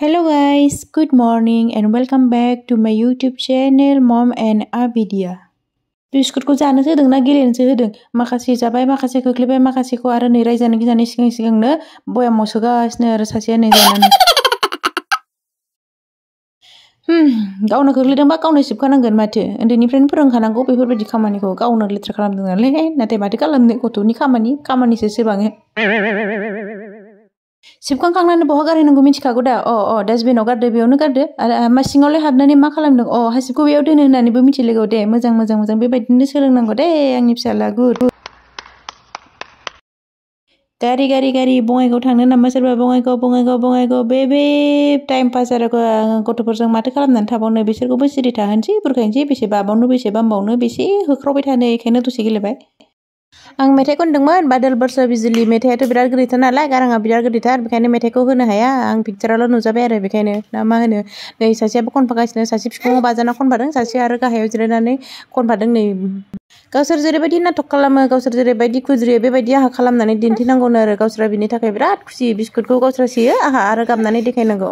Hello guys, good morning and welcome back to my YouTube channel Mom and Abidia. बिस्कुटखौ जानोसो होदों ना गेलेनोसो होदों माखासे जाबाय माखासे खोख्लैबाय माखासेखौ आरो नै रायजानो गिजानो सिगांनो बयामाव सोगासिनो आरो सासेया नै जानानै गावनो खोख्लैदोंबा गावनो सिबखानांगोन माथो उन्दैनिफ्रायनो फोरोंखानांगौ बेफोरबायदि खामानिखौ गावनो लेथ्रा खालामदों नालाय नाथाय माथो खालामनो गथ'नि खामानिसो सोबाङो सिबखांखांनानै बहा गारहैनांगौ मिथिखागौ दा डास्टबिनाव गारदो बेयावनो गारदो आरो सिङावलाय हाबनानै मा खालामदों हासिबखौ बेयाव दोनो होननानैबो मिथिलायगौ दे मोजां बेबायदिनो सोलोंनांगौ दे आंनि फिसाला गुड गारि बङाइगाव थांनो नामा सोरबा बङाइगाव बे टाइम पास आरो गथ'फोरजों माथो खालामनानै थाबावनो बिसोरखौबो सिरि थाहोनोसै बुरखायनोसै बेसे बाबावनो बेसे बामबावनो बेसे होख्रावबाय थानो बेखायनो दसे गेलेबाय आं मेथाइ खनदोंमोन बादल बरसा बिजुलि मेथाइआथ' बिराद गोदैथार नालाय गाराङा बिराद गोदैथार बेखायनो मेथाइखौ होनो हाया आं पिक्चारावल' नुजाबाय आरो बेखायनो ना मा होनो नै सासेयाबो खनफागासिनो सासे बिफाङाव बाजाना खनफादों सासे आरो गाहायाव जिरायनानै खनफादों नै गावसोर जेरैबायदि नाटक खालामो गावसोर जेरैबायदि खुद्रियो बेबायदि आहा खालामनानै दिन्थिनांगौनो आरो गावसोरा बिनि थाखाय बिराद खुसि बिस्कुटखौ गावसोरा सियो आहा आरो गाबनानै देखायनांगौ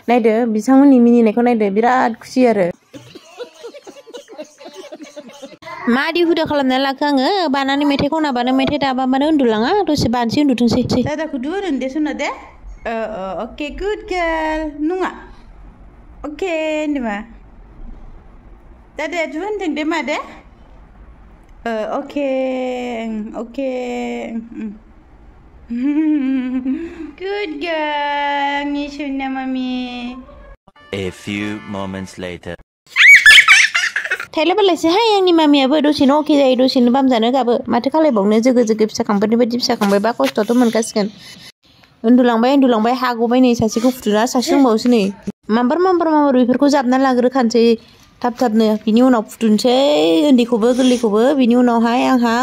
नायदो बिथांमोननि मिनिनायखौ नायदो बिराद खुसि आरो मादि हुदा खालामनानै लाखो आङो बानानै मेथाइ खनाबानो मेथाइ दाबाबानो उन्दुलाङा दसे बानसै उन्दुथोंसै दादाखौ दुर उन्दे सुना दे ओके गुड गार्ल नङा ओके होनदोंमा दादाया दु होनदों दे मा दे ओके गुड गार्ल नि सुना mummy A few moments later थाइला बेलायसै हाय आंनि मामियाबो दसेनो अके जायो दसेनो बामजानो गाबो माथो खालायबावनो जोगो फिसा खांबायनि बायदि फिसा खांबायबा खस्थ'थ' मोनखासिगोन उन्दुलांबाय हागबाय नै सासेखौ फुथुना सासे दंबावोसो नै माम्बार बेफोरखौ जाबना लाग्रोखानोसै थाबनो बिनि उनाव फुथुनोसै उन्दैखौबो गोरलैखौबो बिनि उनावहाय आंहा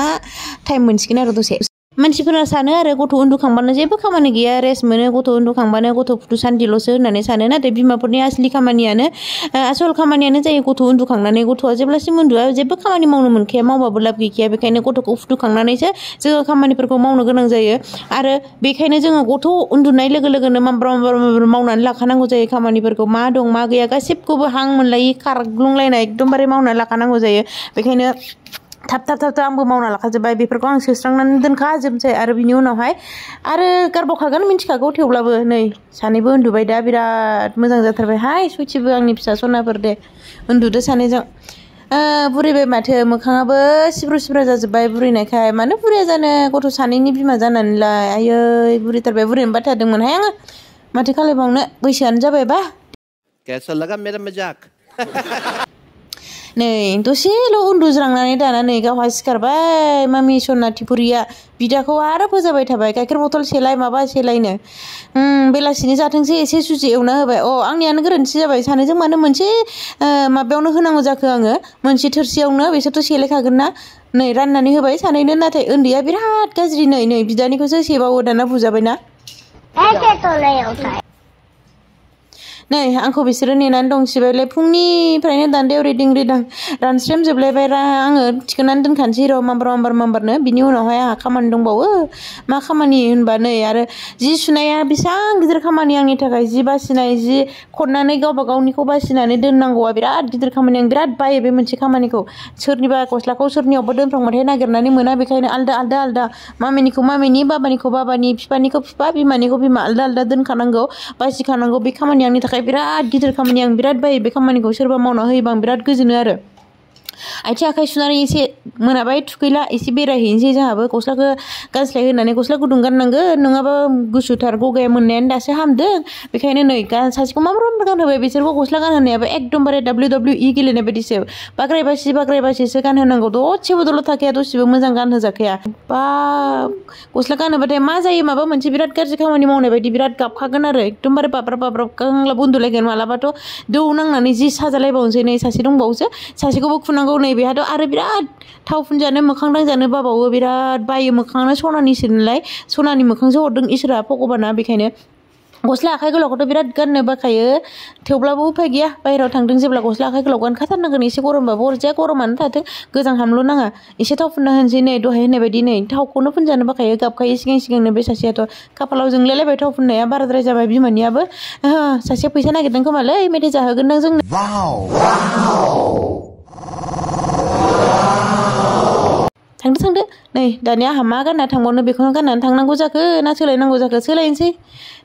टाइम मोनसिगोन आरो दसे मानसिफोरा सानो आरो गथ' उन्दुखांबानो जेबो खामानि गैया रेस्ट मोनो गथ' उन्दुखांबानो गथ' फुथु सान्दिल'सो होननानै सानो नाथाय बिमाफोरनि आसोल खामानियानो जायो गथ' उन्दुखांनानै गथ'आ जेब्लासिम उन्दुआ जेबो खामानि मावनो मोनखाया मावबाबो लाब गैखाया बेखायनो गथ'खौ फुथुखांनानैसो जोङो खामानिफोरखौ मावनो गोनां जायो आरो बेखायनो जोङो गथ' उन्दुनाय लोगो लोगोनो माम्ब्रा मावनानै लाखानांगौ जायो खामानिफोरखौ मा दं मा गैया गासिबखौबो हां मोनलायि खारग्लुंलायनाय एकदमबारे मावनानै लाखानांगौ जायो बेखायनो थाब आंबो मावना लाखाजोब्बाय बेफोरखौ आं सोस्रांनानै दोनखाजोबनोसै आरो बिनि उनावहाय आरो गारबावखागोन मिन्थिखागौ थेवब्लाबो नै सानैबो उन्दुबाय दा बिराद मोजां जाथारबाय हाय सयथिबो आंनि फिसा सनाफोर दे उन्दुदो सानैजों बुरैबाय माथो मोखाङाबो सिब्रु जाजोब्बाय बुरैनायखाय मानो बुरैया जानो गथ' सानैनि बिमा जानानैलाय आयै बुरैथारबाय बुरैनो बाथारदोंमोनहाय आङो माथो खालायबावनो बैसोआनो जाबायबा कैसा लगा मेरा मजाक नै दसेल' उन्दुज्रांनानै दाना नै गावहा सिखारबाय मामि सनाथिपुरिया बिदाखौ आरो फोजाबाय थाबाय गाइखेर बथल सेलाय माबा सेलायनो बेलासिनि जाथोंसै एसे सुजि एवना होबाय आंनियानो गोरोन्थि जाबाय सानैजों मानो मोनसे माबायावनो होनांगौ जाखो आङो मोनसे थोरसियावनो बिसोरथ' सेलायखागोन ना नै राननानै होबाय सानैनो नाथाय उन्दैया बिराद गाज्रि नै बिदानिखौसो सेबावो दाना बुजाबायना नै आंखौ बिसोरो नेनानै दं सिबायलाय फुंनिफ्रायनो दान्दायाव रिदिं रानस्रेमजोबलायबाय आङो थिखोनानै दोनखानोसै र' माम्बारनो बिनि उनावहाय आंहा खामानि दंबावो मा खामानि होनबा नै आरो जि सुनाया बेसेबां गिदिर खामानि आंनि थाखाय जि बासिनाय जि खननानै गावबा गावनिखौ बासिनानै दोननांगौआ बिराद गिदिर खामानि आं बिराद बायो बे मोनसे खामानिखौ सोरनिबा गस्लाखौ सोरनियावबो दोनफ्लांबाथाय नागिरनानै मोना बेखायनो आलदा मामिनिखौ मामिनि बाबानिखौ बाबानि बिफानिखौ बिफा बिमानिखौ बिमा आलदा दोनखानांगौ बासिखानांगौ बे खामानि आंनि थाखाय बिराद गिदिर खामानि आं बिराद बायो बे खामानिखौ सोरबा मावना होयोबा आं बिराद गोजोनो आरो आथिं आखाइ सुनानै एसे मोनाबाय थुखैला एसे बेरायहैनोसै जोंहाबो गस्लाखौ गानस्लाय होनानै गस्ला गुदुं गाननांगोन नङाबा गुसुथार गगाया मोननायानो दासो हामदों बेखायनो नै सासेखौ माब्रै गानहोबाय बिसोरखौ गस्ला गानहोनायाबो एकदमबारे WWE गेलेनाय बायदिसो बाग्रायबासिसो गानहोनांगौ दसेबो दलद थाखाया दसेबो मोजां गानहोजाखाया बा गस्ला गानहोबाथाय मा जायो माबा मोनसे बिराद गाज्रि खामानि मावनाय बायदि बिराद गाबखागोन आरो एकदमबारे बाब्राब गांलाब उन्दुलायगोन मालाबाथ' दौ नांनानै जि साजालायबावनोसै नै सासे दंबावोसो सासेखौबो खुनांगौ नै बेहाथ' आरो बिराद थाव फुनजानो मोखां दांजानो बाबावो बिराद बायो मोखाङानो सनानिसो नालाय सनानि मोखांसो हरदों इसोरा भगबाना बेखायनो गस्ला आखाइ गोलावखौथ' बिराद गाननो बाखायो थेवब्लाबो उफाय गैया बाहेरायाव थांदों जेब्ला गस्ला आखाइ गोलाव गानखाथारनांगोन एसे गरमबाबो अरजाया गरमानो थाथों गोजांहामल' नाङा एसे थाव फुनना होनोसै नै दहाय होननाय बायदि नै थावखौनो फुनजानो बाखायो गाबखायो सिगांनो बे सासेयाथ' खाफालाव जोंलायलायबाय थाव फुननाया बाराद्राय जाबाय बिमानियाबो सासेया फैसा नागिरदों खोमालै मेथाइ जाहोगोन नों जोंनो थांदो नै दानिया आंहा मा गानना थांबावनो बेखौनो गाननानै थांनांगौ जाखो ना सोलायनांगौ जाखो सोलायनोसै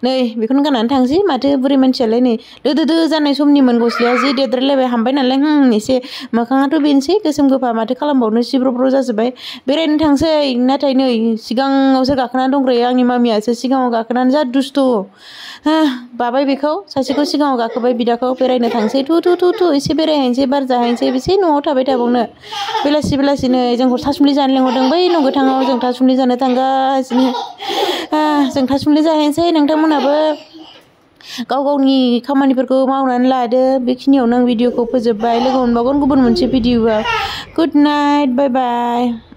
नै बेखौनो गाननानै थांसै माथो बुरै मानसियालाय नै दो जानाय समनिमोन गस्लाया जि देद्रायलायबाय हामबाय नालाय एसे मोखाङाथ' बेनोसै गोसोम गोफा माथो खालामबावनो सिब्र' जाजोब्बाय बेरायनो थांसै नाथाय नै सिगाङावसो गाखोनानै दंग्रायो आंनि मामियासो सिगाङाव गाखोनानै जा दुस्थु बाबाय बेखौ सासेखौ सिगाङाव गाखोबाय बिदाखौ बेरायनो थांसै थु एसे बेरायहैनोसै बार जाहैनोसै बेसे न'आव थाबाय थाबावनो बेलासि नै जोंखौ थासुमलि जानो लेंहरदों बै न' गोथाङाव जों थासुमलि जानो थांगासिनो जों थासुमलि जाहैनोसै नोंथांमोनहाबो गाव गावनि खामानिफोरखौ मावनानै लादो बेखिनियावनो आं भिडिअखौ फोजोबबाय लोगो मोनबावगोन गुबुन मोनसे भिडिअआव गुड नाइट बाय बाय